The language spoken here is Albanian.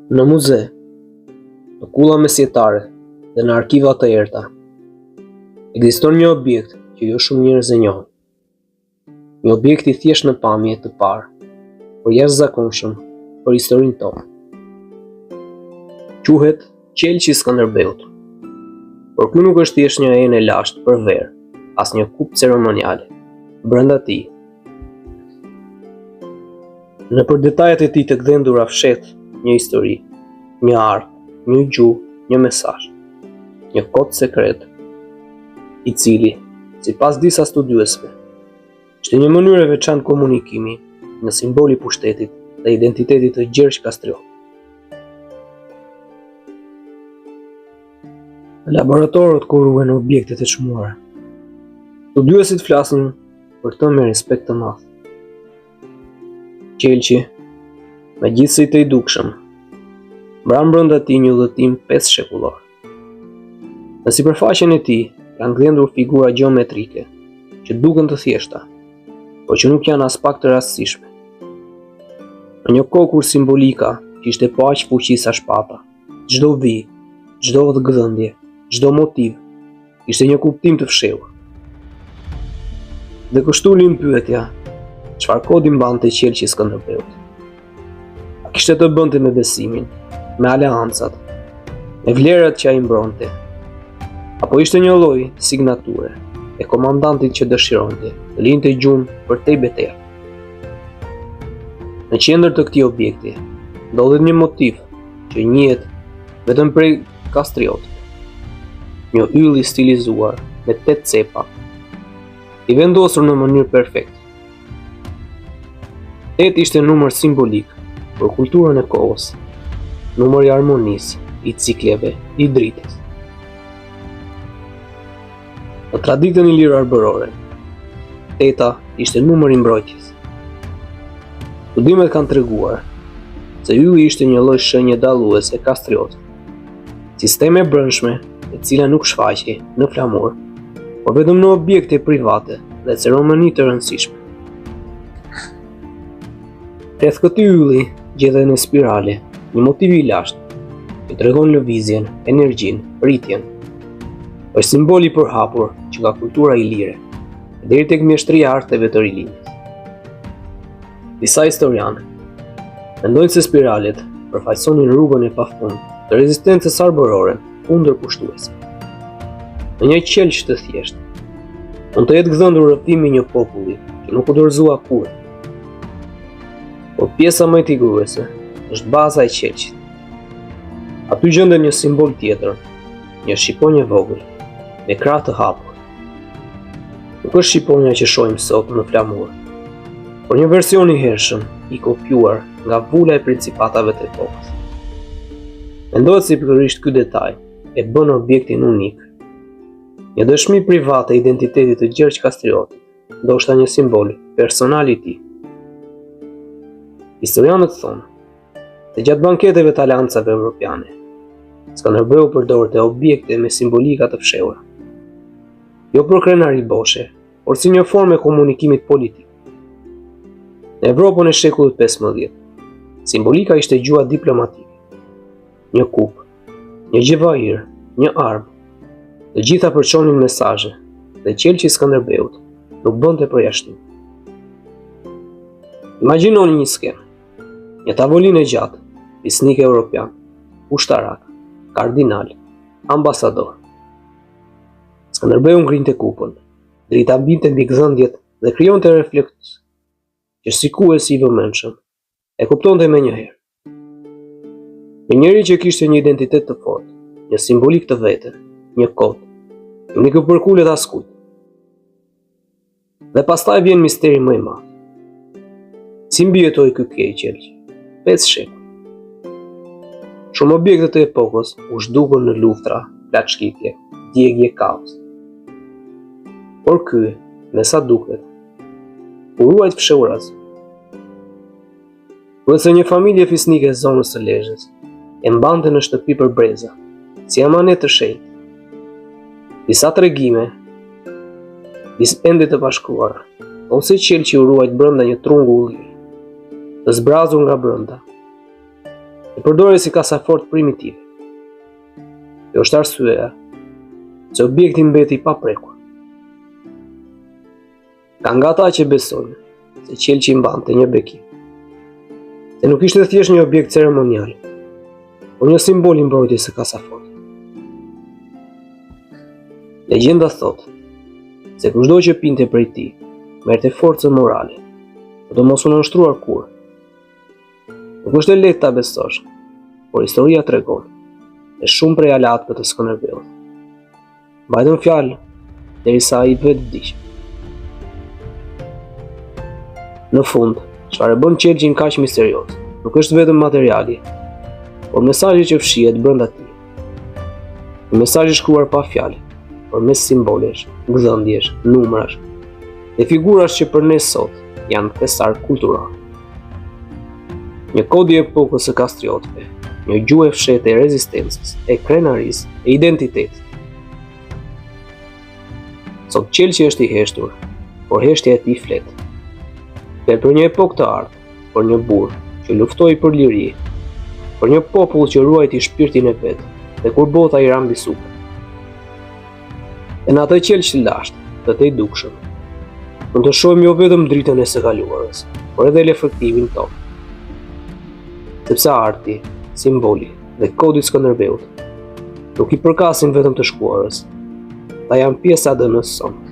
Në muze, në kulla mesjetare dhe në arkiva të errëta, ekziston një objekt që jo shumë njerëz e njohin. Një objekt i thjeshtë në pamje të parë, por i jashtëzakonshëm për historinë tonë. Quhet Qelqi i Skënderbeut. Por ky nuk është thjesht një enë e lashtë për verë, as një kupë ceremoniale. Brenda tij, nëpër detajet e tij të gdhendura fshehet një histori, një art, një gjuhë, një mesazh, një kod sekret, i cili, sipas disa studiuesve, ishte një mënyrë e veçantë komunikimi, një simbol i pushtetit dhe identitetit të Gjergj Kastriotit. Në laboratorët ku ruhen objektet e çmuara, studiuesit flasin për të me respekt të madh. Qelqi, megjithëse i tejdukshëm, mban brenda tij një udhëtim pesëshekullor. Në sipërfaqen e tij janë gdhendur figura gjeometrike që duken të thjeshta, por që nuk janë aspak të rastësishme. Në një kohë kur simbolika kishte po aq fuqi sa shpata, çdo vijë, çdo gdhendje, çdo motiv Kishte një kuptim të fshehur. Dhe kështu lind pyetja, çfarë kodi mbante qelqi i Skënderbeut? A kishte të bënte me besimin, me aleancat, me vlerat që ai mbronte? Apo ishte një lloj signature e komandantit që dëshironte të linte gjurmë përtej betejave? Në qendër të këtij objekti ndodhet një motiv që njihet vetëm prej Kastriotëve. Një yll i stilizuar me tetë cepa, i vendosur në mënyrë perfekte. Tetë ishte numër simbolik për kulturën e kohës, numër i harmonisë, i cikleve, i dritës. Në traditën iliro-arbërore, teta ishte numër i mbrojtjes. Studimet kanë treguar se ylli ishte një lloj shenje dalluese e Kastriotëve. Sistem e brendshme e cila nuk shfaqej në flamur, por vetëm në objekte private dhe ceremoni të rëndësishme. Rreth këtij ylli gjendet në spirale, një motiv i lashtë që tregon lëvizjen, energjinë, rritjen. Është simbol i përhapur që nga kultura ilire deri tek mjeshtria e arteve të rilindjes. Disa historianë mendojnë se spiralet përfaqësonin rrugën e pafund të rezistencës arbërore kundër pushtuesve. Në një qelq të thjeshtë, mund të jetë gdhendur rrëfimi i një populli që nuk u dorëzua kurrë. Por pjesa më intriguese është baza e qelqit. Aty gjendet një simbol tjetër, një shqiponjë e vogël, me krahë të hapur. Nuk është shqiponja që shohim sot në flamur, por një version i hershëm i kopjuar nga vula e principatave të epokës. Mendohet se pikërisht ky detaj e bën objektin unik. Një dëshmi private e identitetit të Gjergj Kastriotit, ndoshta një simbol personal i tij. Historianët thonë se gjatë banketeve të aleancave evropiane, Skënderbeu përdorte objekte me simbolika të fshehura. Jo për krenari boshe, por si një formë e komunikimit politik. Në Evropën e shekullit 15, simbolika ishte gjuha diplomatike. Një kupë, një xhevahir, një armë, të gjitha përçonin mesazhe dhe qelqi i Skënderbeut nuk bënte përjashtim. Imagjinoni një skenë, një tavolinë e gjatë, fisnikë europianë, ushtarakë, kardinalë, ambasadorë. Skënderbeu ngrinte kupën, drita binte mbi gdhendjet dhe krijonte refleks që shikuesi i vëmendshëm e kuptonte menjëherë. Një njeri që kishte një identitet të fortë, një simbolikë të vetën, një kod, që nuk i përkulet askujt. Dhe pastaj vjen misteri më i madh. Si mbijetoi ky qelq? 5 shekuj. Shumë objekte të epokës u zhdukën në luftra, plaçkitje, djegie, kaos. Por ky, me sa duket, u ruajt fshehurazi. Thuhet se një familje fisnike e zonës së Lezhës e mbante në shtëpi për breza, si amanet të shenjtë. Disa tregime, disa ende të pashkruara, thonë se qelqi u ruajt brenda një trungu ulliri, të zbrazur nga brenda. Dhe përdorej si kasafortë primitive. Kjo është arsyeja se objekti mbeti i paprekur. Ka nga ata që besojnë se qelqi mbante një bekim. Se nuk ishte thjesht një objekt ceremonial, por një simbol i mbrojtjes së kasafortës. Legjenda thotë se kushdo që pinte prej tij, merrte forcën morale, për të mos u nënshtruar kurrë. Nuk është e lehtë ta besosh, por historia tregon se shumë prej aleatëve të Skënderbeut mbajtën fjalë derisa ai vetë vdiq. Në fund, çfarë e bën qelqin kaq misterioz, nuk është vetëm materiali, por mesazhi që fshihet brenda tij. Një mesazh i shkruar pa fjalë, por mes simbolesh, gdhendjesh, numrash dhe figurash që për ne sot janë thesar kulturor. Një kod i epokës së Kastriotëve, një gjuhë e fshehtë e rezistencës, e krenarisë, e identitetit. Sot qelqi është i heshtur, por heshtja e tij flet. Flet për një epokë të artë, për një burrë që luftoi për liri, për një popull që ruajti shpirtin e vet dhe kur bota i ra mbi supe. E në atë qelq të lashtë, të tejdukshëm, mund të shohim jo vetëm dritën e së kaluarës, por edhe reflektimin tonë. Sepse arti, simboli dhe kodi i Skënderbeut nuk i përkasin vetëm të shkuarës, ata janë pjesë e ADN-së sonë.